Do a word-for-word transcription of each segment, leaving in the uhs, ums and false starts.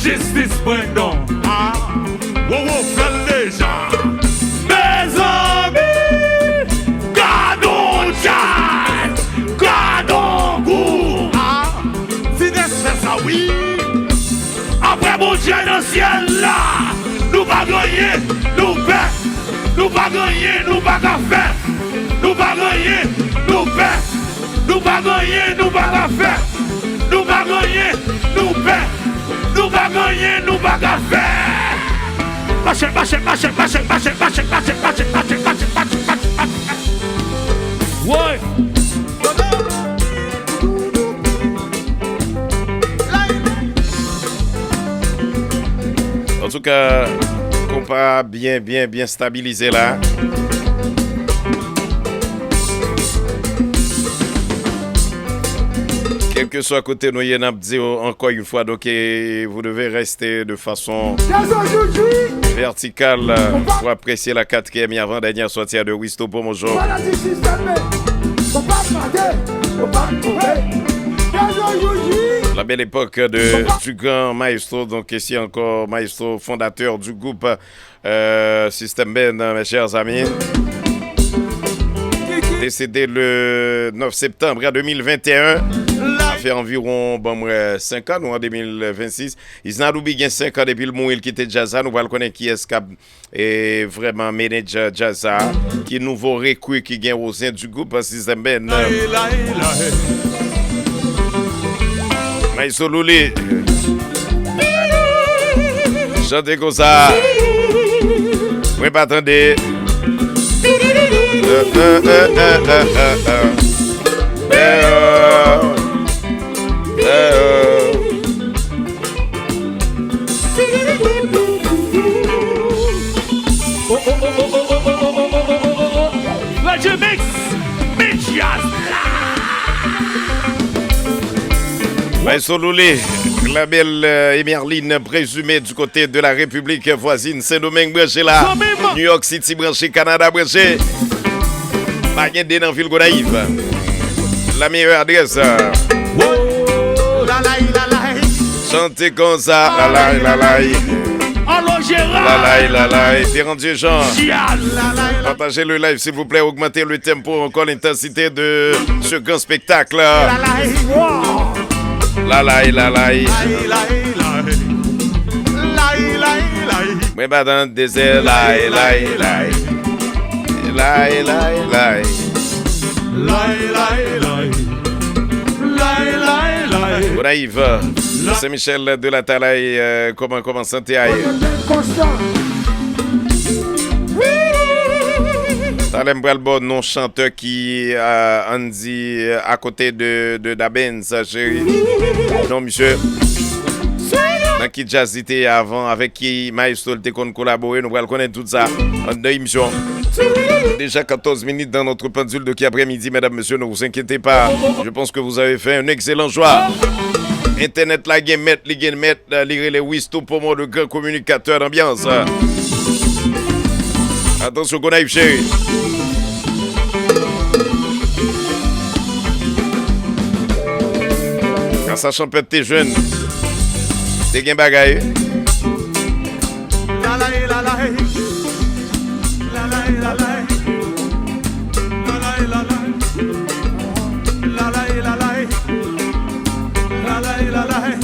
Jistis Brendon. Ah, Wowo fè l deja. Mezanmi, gad on djaz, gad on gou. Ah, Finesse fè sa, wi. Apre Bondye nan syèl la, nou pa gen anyen, nou pè. Nou pa gen anyen, nou pa ka fè. Nou pa gen anyen, nou pè. Nou pa gen anyen, nou pa ka fè. Nou pa gen anyen, nou pè. Nou pa gen anyen, nou pa ka fè. Mache, mache, mache. Woy! Antouka, konpa byen, byen, byen stabilize la. Kèlkeswa kote nou ye, n ap di w ankò yon fwa, donk, eh, vous devez rester de façon verticale, euh, pour apprécier la quatrième et avant-dernière sortie de Wisto Promotion. La belle époque de, du grand maestro, donc ici encore maestro fondateur du groupe, euh, System Band, mes chers amis. Décédé le neuf septembre deux mille vingt et un. Ça fait environ, bon, mwen, cinq ans, nou, en deux mille vingt-six. Isnadoubi gen cinq ans depi l mouri, l kite djaz la. Nou pral konnen kiyès k ap, e, vrèman manage djaz sa, ki nouvo rekri ki gen o sen du group System Band. Maestro Louly. Chante konsa. Mwen pa tande. Eh, eh, eh, eh, eh, eh, eh. Eh, oh. Eh, oh. Reggae Mix, Mix Jazz la. Maestro Louly, la belle, euh, Emerline, présumée du côté de la République voisine, Saint-Domingue branché la. New York City branché, Canada branché. Pa gen de nan vil Gonayiv. La meilleure adresse. Chante konsa, lalay, lalay. Alo, Gérard. Lalay, lalay. Pierre Andieu Jean. Jazz. Partagez le live, s'il vous plaît. Augmentez le tempo, encore l'intensité de ce grand spectacle. Lalay, lalay. Mwen pa tande se lay, lay, lay. Lay, lay, lay. Gonayiv, Sen Michèl de la Talay, euh, kòman, kòman sante a ye? Talè m pral ba w non chantè ki, euh, ann di, euh, akote de, de Dabens, cheri. Non, misye. Nan ki djaz li te ye avan, avèk ki maestro li te konn kolabore, nou pral konnen tout sa anndan emisyon. Déjà quatorze minutes dans notre pendule de qui après-midi, mesdames, messieurs, ne vous inquiétez pas. Je pense que vous avez fait un excellent choix. Entènèt la gen mèt, li gen mèt, li rele Wisto Pomo, le grand communicateur d'ambiance. Atansyon, Gonayiv cheri. Kasa Chanpèt te jwenn. Te gen bagay. Lalay, lalay. Lalay, lalay. Lalay, lalay. Lalay, lalay. Lalay, lalay.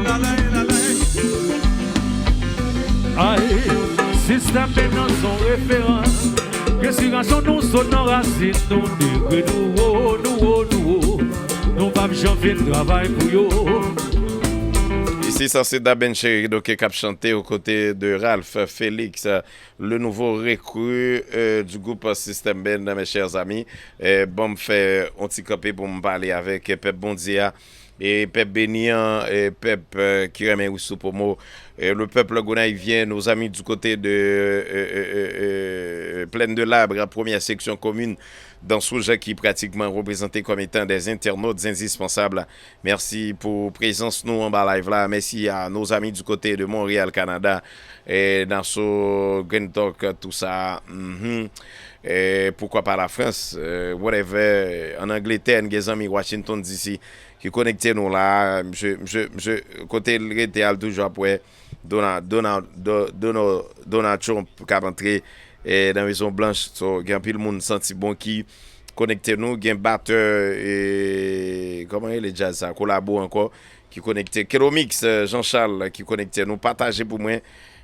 Lalay, lalay. Ay, sistèm Bennans se yon referans. Respirasyon nou sot nan rasin nou, degre nou wo, nou wo, nou wo. Nou p ap janm fin travay pou yo. Isi, sa se Daben Cheri, donk, k ap chante aux côtés de Ralph Félix, le nouveau recrue, euh, du groupe System Band, mes chers amis. Eh, ban m fè yon ti kanpe pou m pale avèk pèp Bondye a. E pèp beni an, e pèp, euh, ki renmen Wisto Pomo, euh, le peuple gonaïvien, nos amis du côté de, euh, euh, euh, euh, Plaine de l'Arbre, première section commune, dans Soujè ki pratikman reprezante comme étant des internautes indispensables. Mèsi pou prezans nou anba live la. Mèsi a nos amis du côté de Montréal, Canada, e Nassau, Grand Talk, tout ça. Mhm. E pourquoi pas la France, euh, whatever. An Angletè, n gen zanmi Washington D C ki konekte nou la. Misye, misye, misye, kote l rete a, l toujou ap wè Donald, Donald, Do- Donald, Donald Trump k ap antre eh, nan Mezon Blanch. So, gen anpil moun santi bon ki konekte nou. Gen batè, eh, kòman rele djaz sa? Kolabo ankò ki konekte. Kelomix, eh, Jean Charles ki konekte nou. Pataje pou mwen.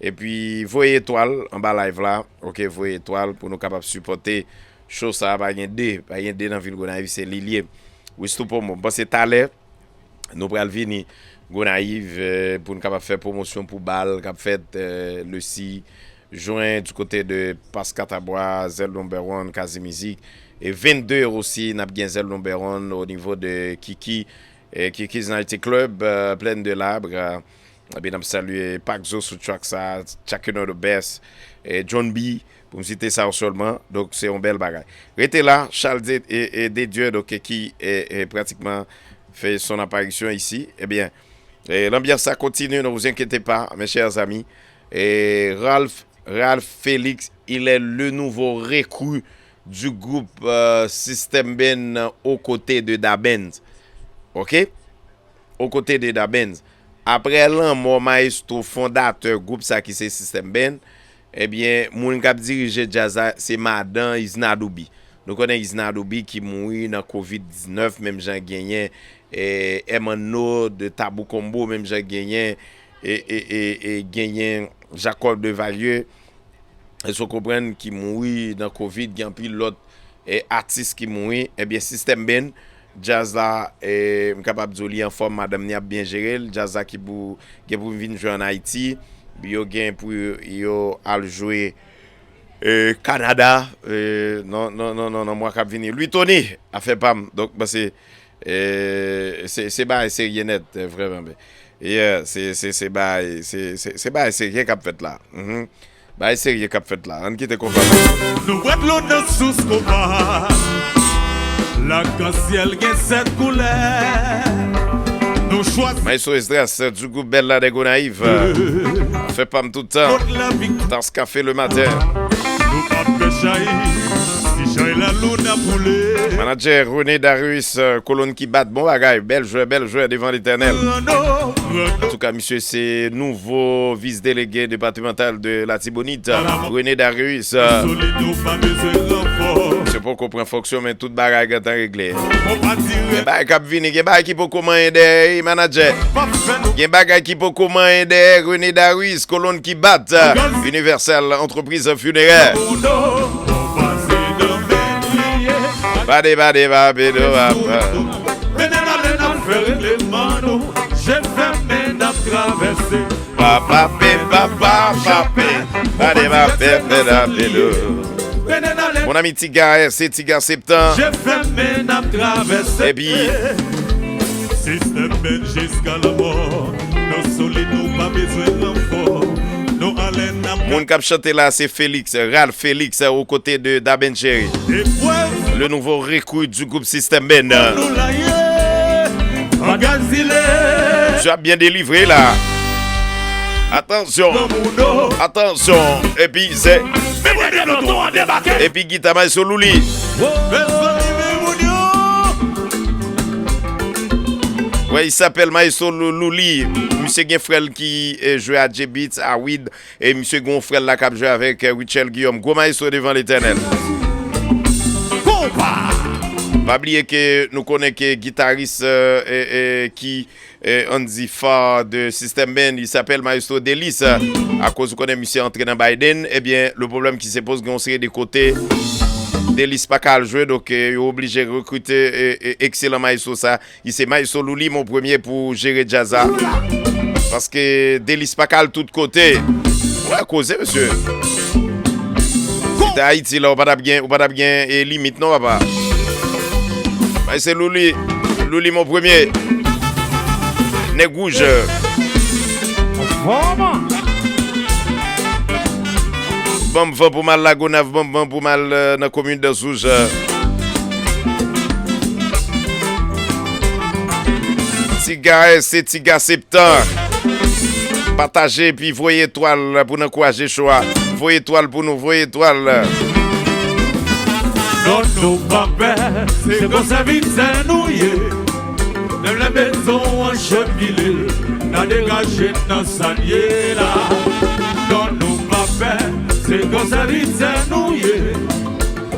Epi voye etwal anba live la. Ok, voye etwal pou nou kapab sipòte show sa. Pa gen de, pa gen de nan vil Gonayiv, se li l ye. Wistou Pomo. M panse talè, nou pral vini Gonayiv, eh, pou n kapab fè pwomosyon pou bal k ap fèt, eh, le sis jen du kote de Pas Katabwa, Zèl Number One, Kazi Mizik. E vennde osi, n ap gen Zèl Number One o nivo de Kiki, eh, Kiki's Nighty Club, eh, Plaine de l'Arbre. Epi n ap salye Paxo sou track sa, Chuck You Know The Best, eh, John B, pou m site sa yo sèlman. Donk, se yon bèl bagay. Rete la, Charles de, e, e, de Dieu, donk, ki, e, e, pratikman fè son aparisyon isi. Ebyen, e, lanbyans sa kontinye, ne vous inquiétez pas, mes chers amis. E, Ralph, Ralph Félix, il est le nouveau recrue du groupe, euh, System Band aux côtés de Da Benz. Ok? Aux côtés de Da Benz. Aprè lanmò mayestwo fondatè gwoup sa ki se System Band, ebyen, moun k ap dirije djaz la se madan Isna Doubi. Nou konnen Isna Doubi ki mouri nan kovid diznèf, menm jan genyen, eh, Hermano de Tabou Combo, menm jan genyen, e, e, e, e genyen Jacob de Valieu. Èske w konprann ki mouri nan kovid, gen anpil lòt, eh, atis ki mouri. Ebyen, System Band, djaz la, eh, m kapab di w li anfòm, madanm ni ap byen jere l. Djaz la ki pou, gen pou vin jwe ann Ayiti. Yo gen pou yo al jwe, eh, Kanada, eh, nan, nan, nan, nan, nan mwa k ap vini. Louis Tony, afè pa m. Donk, m panse, eh, se, se bagay serye nèt, eh, vrèman. Yeah, se, se, se bagay, se, se, se bagay serye k ap fèt la. Mhm. Bagay serye k ap fèt la. Ann kite konsa. Nou bwè dlo nan sous konpa. Lakansyèl gen sèt koulè. Nou chwazi. Maestro Esdras, du groupe Bella de Gonayiv. Fè pa m tout tan. Kot lavi. Tas kafe le maten. Nou p ap fè chay. Si chay la lou n ap boule. Manadjè René Darius, euh, kolonn ki bat, bon bagay, bèl jwè, bèl jwè devan Letènèl. Antouka, misye se nouvo vis delege depatemantal de Latibonit, René Darius. Misye poko pran fonksyon, men tout bagay gentan regle. Gen bagay k ap vini, gen bagay ki poko manyen dèyè, wi, manadjè. Gen bagay ki poko manyen dèyè René Darius, kolonn ki bat, Universal Entreprise Funéraire. Bade, bade, ba, bedo, ba, ba. Mennen ale n ap fè regleman nou. Je fèmen n ap travèse. Pa, pa, pe, pa, pa, pa, pe. Bade, ba, pe, pe, da, bedo. Mennen ale. Mon ami Tiga, se Tiga Septan. Je fèmen n ap travèse. Epi Sistèm Band jiska lanmò. Nou solid, nou pa bezwen ranfò. Nou ale n ap. Moun k ap chante la, se Félix, Ralph Félix, aux côtés de Daben Jerry. Eprèv. Le nouveau recrue du groupe System Band. Nou la ye. An Gazile. Misye ap byen delivre la. Atansyon. Atansyon. Epi se. Epi gita Maestro Louli. Mezanmi, men moun yo. Ouais, il s'appelle Maestro Lou- Louli. Misye gen frè l ki, eh, jwe a J Beats, a Wid. E misye gen yon frè l la k ap jwe avèk, eh, Richel Guillaume. Gwo maestro devan Letènèl. Konpa! Pa bliye ke nou konnen ke gitaris, eh, eh, eh, ki, eh, ann di fa de System Band, il s'appelle Maestro Delis. Akoz ou konnen misye antre nan Biden, ebyen, le problème qui se pose, gen yon seri de kote Delis pa ka al jwe, donk, eh, yo oblije rekrite, eh, eh, ekselan maestro sa. Li se Maestro Louli, mon premye pou jere djaz la. Paske Delis pa ka al tout kote. Wè koze, mesye. Si te Ayiti la, ou pa t ap gen, ou pa t ap gen, eh, limit non, papa. Maestro Louli, Louli, mon premye. Nèg wouj. Ban m van pou m al Lagonav, ban m van pou m al, eh, nan komin Dazouj. Tiga, eh, se Tiga Septan. Pataje epi voye etwal pou n ankouraje show a. Voye etwal pou nou, voye etwal. Non, nou pa pè, se konsa vit sa nou ye. Menm lè bezwen an chèpile, n a degaje nan sa n ye la. Non, nou pa pè, se gran sèvitè nou ye.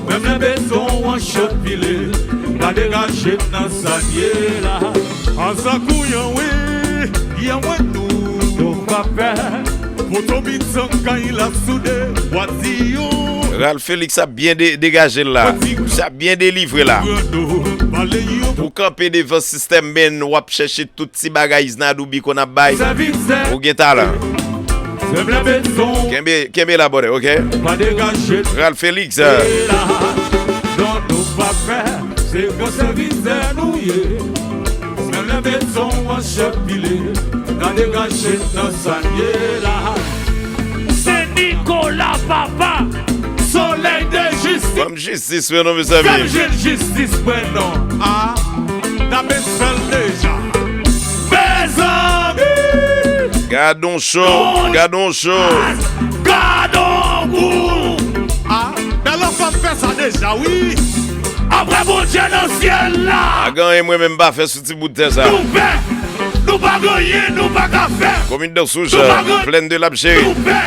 Menm lè bezwen an chèpile, n a degaje nan sa n ye la. An sa kou yon wi, yon mwen nou, nou pa pè. Poto bit san kay la soude, w a di yo. Ralph Félix ap byen de- degaje l la. Misye ap byen delivre la. Ou kanpe devan sistèm men w ap chèche tout ti bagay Iznadoubi konn ap bay. Ou gen talan. Kenbe, kenbe la, brother, ok? Ralph Félix. Non, nou pa pè, se gran sèvitè nou ye. Menm lè beton an chèpile, n a degaje nan sa n ye la. Se Nicolas papa, solèy de jistis. Ban m jistis mwen non, mezanmi. Fè m jwenn jistis mwen non. A, n ap espè l deja. Mezanmi! Gadon cho, gadon cho. Gadon gou. A, bèl anfan fè sa deja, wi. Apre Bondye nan syèl la. Pa gen anyen mwen menm pa fè sou ti bout tè sa. Nou pè, nou pa gen anyen, nou pa ka fè. Komin Dansouj, plèn de Labjeri. Nou pè,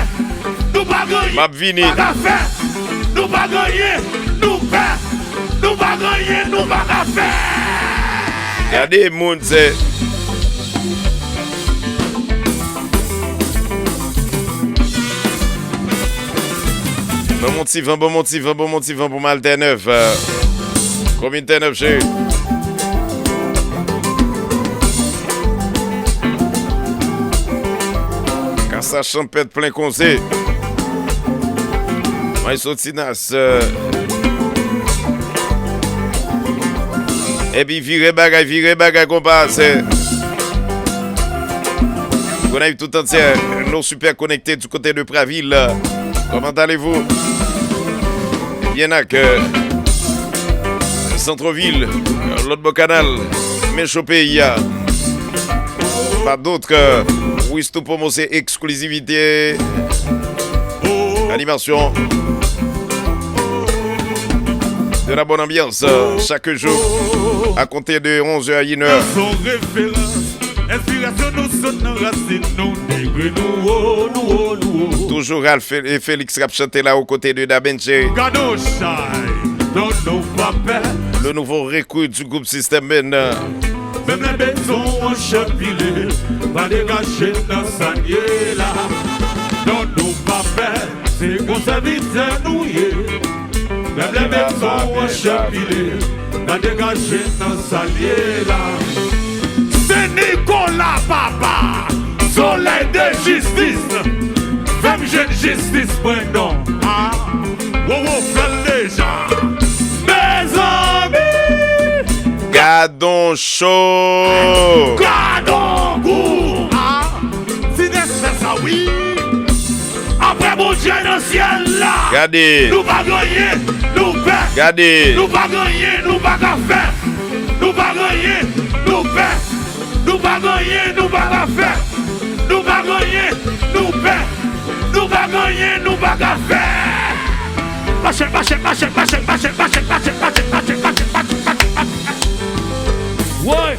nou pa gen anyen, m ap vini. Pa ka fè. Nou pa gen anyen, nou pè. Nou pa gen anyen, nou pa ka fè. Gade moun, se. Ban m yon ti van, ban m yon ti van, ban m yon ti van pou m al Tènèv. Komin Tènèv, cheri. Kasa chanpèt plen konze. Mwen soti nas. Epi vire bagay, vire bagay konpa, se Gonayiv tout entier, nos super connectés du côté de Praville. Comment allez-vous? Bien ak Centre-ville, lòt bò kanal, men cho peyi a. Pas d'autre, Wistou Promo, c'est exclusivité. Animation de la bonne ambiance, euh, chaque jour à compter de onze heures à une heure. Son referans, enspirasyon nou sot nan rasin nou, negre nou wo, nou wo, nou wo. Toujours Ralph Fé- et Félix k ap chante la aux côtés de Da Benjay. Gade yon chay, non, nou pa pè. Le nouveau recrue du groupe System Band. Menm lè beton an chèpile, pa degaje nan sa n ye la. Non, nou pa pè, se gwo sèvitè nou ye. Menm lè beton an chèpile, pa degaje nan sa n ye la. Se Nicolas papa, solèy de jistis. Fè m jwenn jistis mwen non. A, Wowo fè l deja. Mezanmi! Gadon cho! Gadon gou! A, Finesse fè sa wi! Apre Bondye nan syèl la! Gade! Nou pa gen anyen, nou pè! Gade! Nou pa gen anyen, nou pa ka fè! Nou pa gen anyen, nou pè! Nou pa gen anyen, nou pa ka fè. Nou pa gen anyen, nou pè. Nou pa gen anyen, nou pa ka fè. Mache, mache, mache, mache. Woy!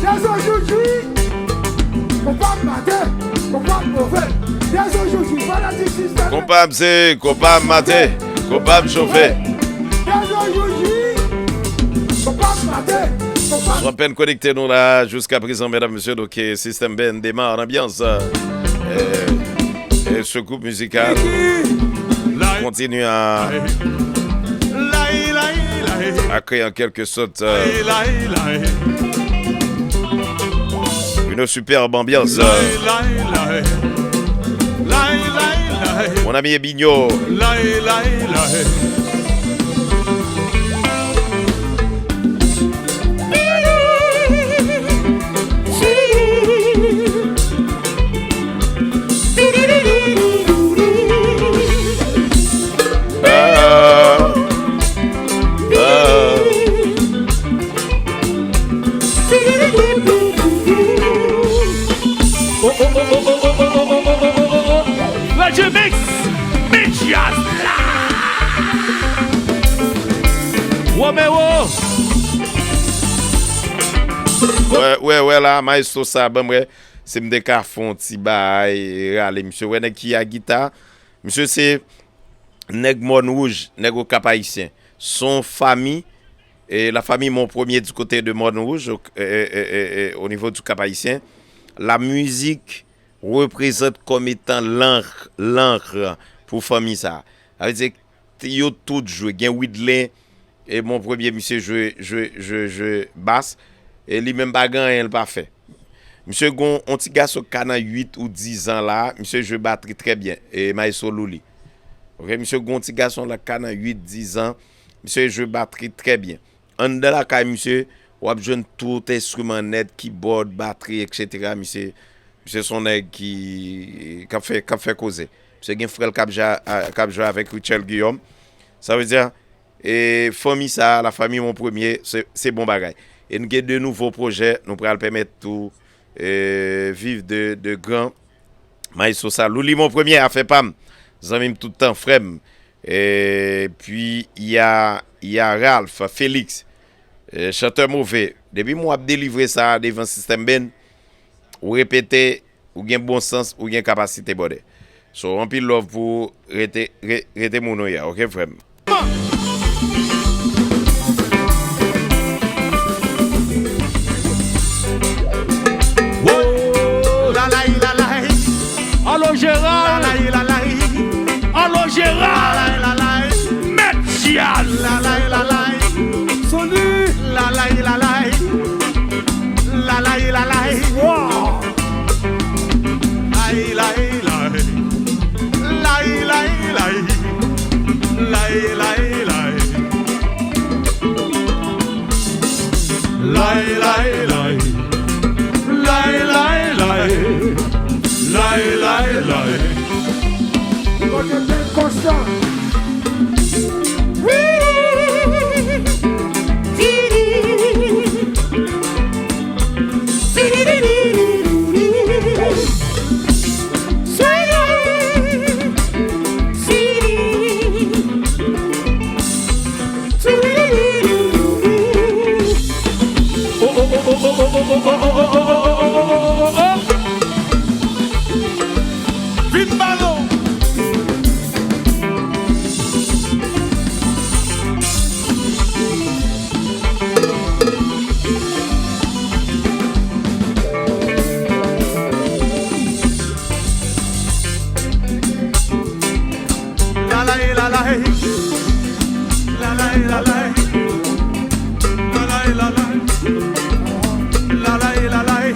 Dèzò Joujou, konpa m mate, konpa m move. Dèzò Joujou, fanatik Sistèm. Konpa m se, konpa m mate, konpa m chofe. Dèzò Joujou, konpa m mate, konpa m. Sou apèn konekte nou la, jiska prezan, medam, mesye, donk, System Band démarre l'ambiance. Euh, et ce groupe musical continue à, à créer en quelque sorte, euh, une superbe ambiance. Mon ami Ebinho. Wè, wè, wè la, maestro sa, ban m wè si m te ka fè yon ti bay, rale misye. Wè nèg ki a gita. Misye se nèg Mòn Wouj, nèg Okap Ayisyen. Son fami, e la famille Mon Premier du côté de Mòn Wouj, o, e, e, e, e, e, au niveau du Cap Haïtien. La musique représente comme étant l'encre, l'encre pou fanmi sa. Sa vle di, yo tout jwe. Gen Widley, e Mon Premier, misye jwe, jwe, jwe, jwe bas. E li menm pa gen anyen l pa fè. Misye gon yon ti gason k ka nan uit ou diz an la, misye jwe batri trè byen. E Maestro Louli. Ok, misye gon ti gason la k ka nan uit, diz an, misye jwe batri trè byen. Anndan lakay misye, w ap jwenn tout enstriman nèt, kibòd, batri, etsetera. Misye, misye se yon nèg ki, k ap fè, k ap fè koze. Misye gen frè l k ap ja-, a, k ap jwe avèk Richel Guillaume. Sa vle di, e, fanmi sa, la famille Mon Premier, se, se bon bagay. E n gen de nouvo pwojè, nou pral pèmèt tou, e, viv de, de gran maestro sa. Louli Mon Premier, afè pa m, zanmi m tout tan, frè m. Epi, y a, y a Ralph, Félix, e, chantè move. Depi m w ap delivre sa devan System Band, ou repete, ou gen bon sans, ou gen kapasite, brother. So, anpil love pou ou, rete, re-, rete moun ou ye a, ok, frè m? Lalay, lalay. Alo, Jeral. Lalay, lalay. Alo, Jeral. Lalay, lalay. Mèt Jazz. Lalay, lalay. Sony. Lalay, lalay. Lalay, lalay. Wow. Lay, lay, lay. Lay, lay, lay. Lay, lay, lay. Lay, lay, lay. Lay, lay, lay. Lay, lay, lay. Kote Bèl Kòs la? Vin ba nou. Lalay, lalay. Lalay, lalay. Lalay, lalay. Lalay, lalay.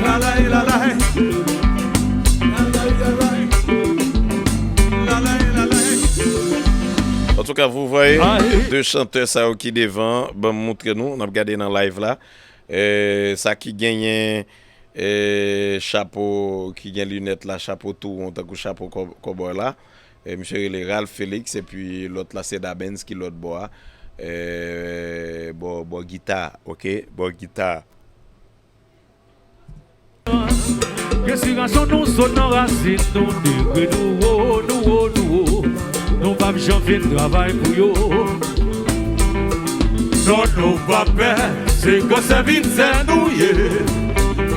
Lalay, lalay. Lalay, lalay. Lalay, lalay. Antouka, vous voyez, de chantè sa yo ki devan, ban m montre nou, n ap gade nan live la. E, sa ki genyen, e, chapo, ki gen linèt la, chapo tou won, tankou chapo kò-, kòbòy la. E, misye rele Ralph Félix, epi lòt la se Dabens ki lòt bò a. E, bò, bò gita, ok? Bò gita. Respirasyon nou sot nan rasin nou, degre nou wo, nou wo, nou wo. Nou p ap janm fin travay pou yo. Non, nou pa pè, se gran sèvitè nou ye.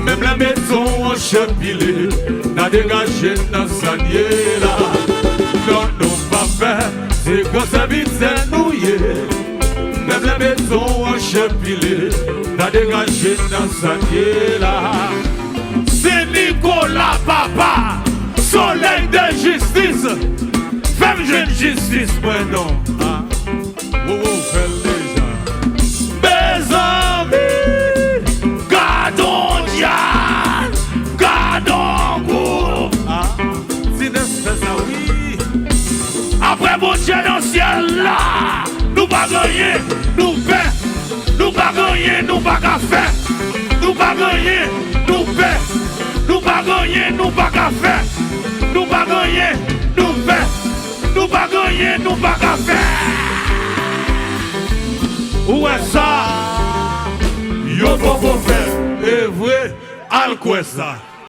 Menm lè beton an chèpile, n a degaje n nan sa n ye la. Non, nou pa pè, se gran sèvitè nou ye. Menm lè beton an chèpile, n a degaje n nan sa n ye la. Sen Nikola, papa, solèy de jistis, fè m jwenn jistis mwen non. Ah. Wowo, fè l deja. Mezanmi, gadon djaz, gadon gwoup. Ah, ti nèg fè sa, wi. Apre Bondye nan syèl la, nou pa gen anyen, nou pè. Nou pa gen anyen, nou pa ka fè. Nou pa gen anyen, nou pè. Nou pa gen anyen, nou pa ka fè. Nou pa gen anyen, nou pè. Nou pa gen anyen, nou pa ka fè. Ou wè sa? Yo poko fè. E vre, al kwè sa.